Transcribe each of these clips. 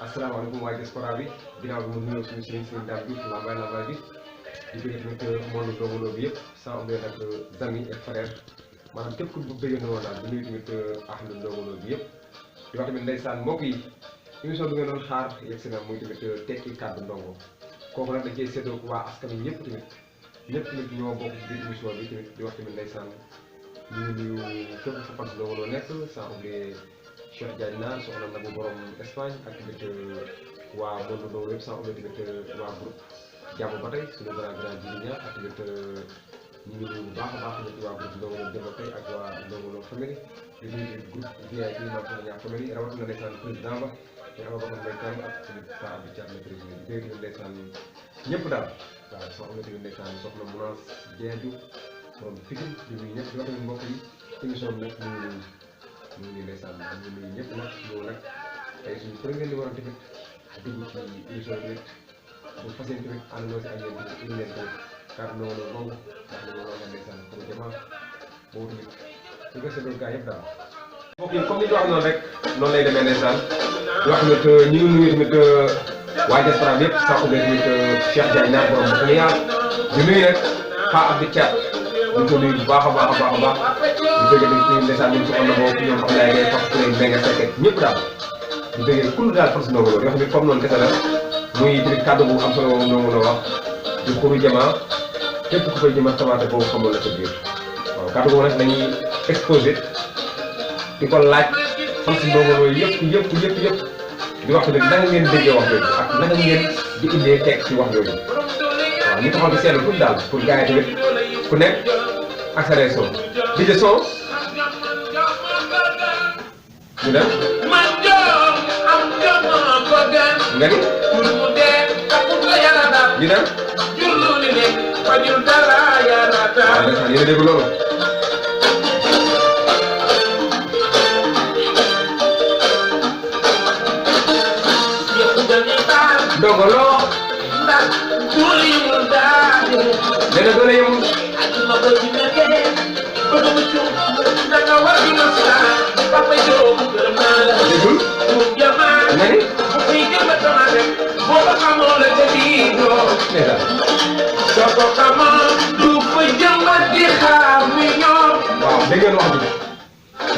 asalaamaaleykum waa diaspora bi ginnaaw bi mu nuyoo suñu sëriñ daam Diouf lambaay bi di bëgg tamit monde Ndongo Lo bi yëpp sans oublier nag amis et frères maanaam képp ku bëgg na woon daal di nuyu tamit ahlu Ndongo Lo bi yëpp di wax tamit ndeysaan mbokk yi émission bi ngeen doon xaar yegg si na muy tamit tekki kàddu ndongo kooku nag dañ cee séddoo waa askan wi ñëpp tamit ñoo bokk ci biir émission bi tamit di wax tamit ndeysaan ñu ngi nuyu képp fu fan Ndongo Lo nekk sans oublier Cheikh Diagne Naar soxna Nabou borom Espagne ak tamit waa monde Ndongo Lo yëpp sans oublier tamit waa groupe jàmm ba tey suñu grand Djily Niang ak tamit ñu ngi nuyu bu baax a baax tamit waa groupe Ndongo Lo développé ak waa Ndongo Lo famille di nuyu groupe VIP Mame Sokhna Niang famille rawatina ndeysaan président ba ñu ama bakon bay tam ak tamit Pa Abdou Thiam le président bi dégg tamit ndeysaan ñëpp daal waaw soxna tamit ndeysaan soxna Mounas Dieng borom Pikine di nuyu ñëpp di wax tamit mbokk yi émission bi nag ñu ngi ndeysaan ñu nuyu ñëpp nag ñëw nag tey suñu premier numéro tamit dugg ci émission bi bu fas yéene tamit àndandoo si ak yéen indi leen tamit kàddu Ndongo Lo boobu ndax ñu loolu la ndeysaan pour jamono boobu tamit su ko seetloo gaa yëpp daal. mbokk yi comme ni ñu wax noonu rek noonu lay demee ndeysaan di wax tamit ñu ngi nuyu tamit waa diaspora bi yëpp sans oublier tamit Cheikh Diagne Naar borom bu Sénégal di nuyu nag Pa Abdou Thiam ñu ko nuyu bu baax a baax a baax di bëgg tamit ci ndeysaan ñoom soxna boobu ñoom xam naa ngay fas kuréel nga fekkee ñëpp daal di bëggee kullu daal fas Ndongo Lo yoo xam ne comme noonu kese la muy tamit kàddu bu am solo boobu Ndongo Lo wax di xuru jamaa képp ku fay jëma tamaate boobu xamoon la sa biir waaw kàddu boobu nag dañuy exposé di ko laaj fan si Ndongo Lo yëpp di wax tamit naka ngeen déggee wax yooyu ak naka ngeen di indee teg ci wax yooyu waaw ñu taxaw di seetlu tuuti daal pour gars yi tamit ku nekk ak sa réaction di de son ñu dem nga ni ñu dem waaw ndeysaan yéen a dégg loolu Ndongo Lo nee na doole yemul déggul nga ni waaw dégg ngeen wax bi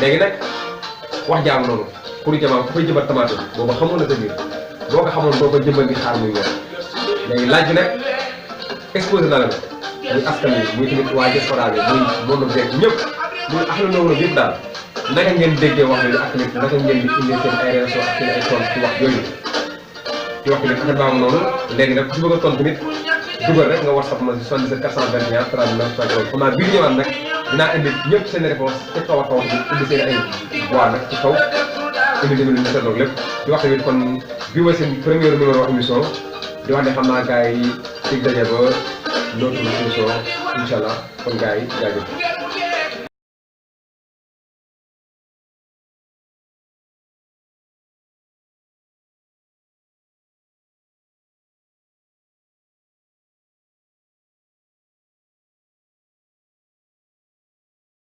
léegi nag wax jaam noonu pour jamaa ku fay jëmbat tamaate booba xamoon na sa biir boo ko xamoon doo ko jëmbat di xaar muy ñor léegi laaj bi nag exposé na la muy askan wi muy tamit waa diaspora bi muy monde beeg ñëpp muy ahlu Ndongo Lo yëpp daal naka ngeen déggee wax yooyu ak tamit naka ngeen di indee seen ay réaction ak seen ay tontu ci wax yooyu ci wax tamit affaire baa am noonu léegi nag ku ci bëgg a tontu tamit dugal rek nga WhatsApp ma si 77 421 39 50 xam naa bii ñëwaat nag dinaa indi ñëpp seen réponse ci kaw a kaw bi indi seen ay voix nag ci kaw indi tamit lu ñu seetloog lépp di wax tamit kon bii mooy seen premier numéro émission di wax ne xam naa gars yi ci daje ba l'autre émission incha allah kon gars yi jaajëf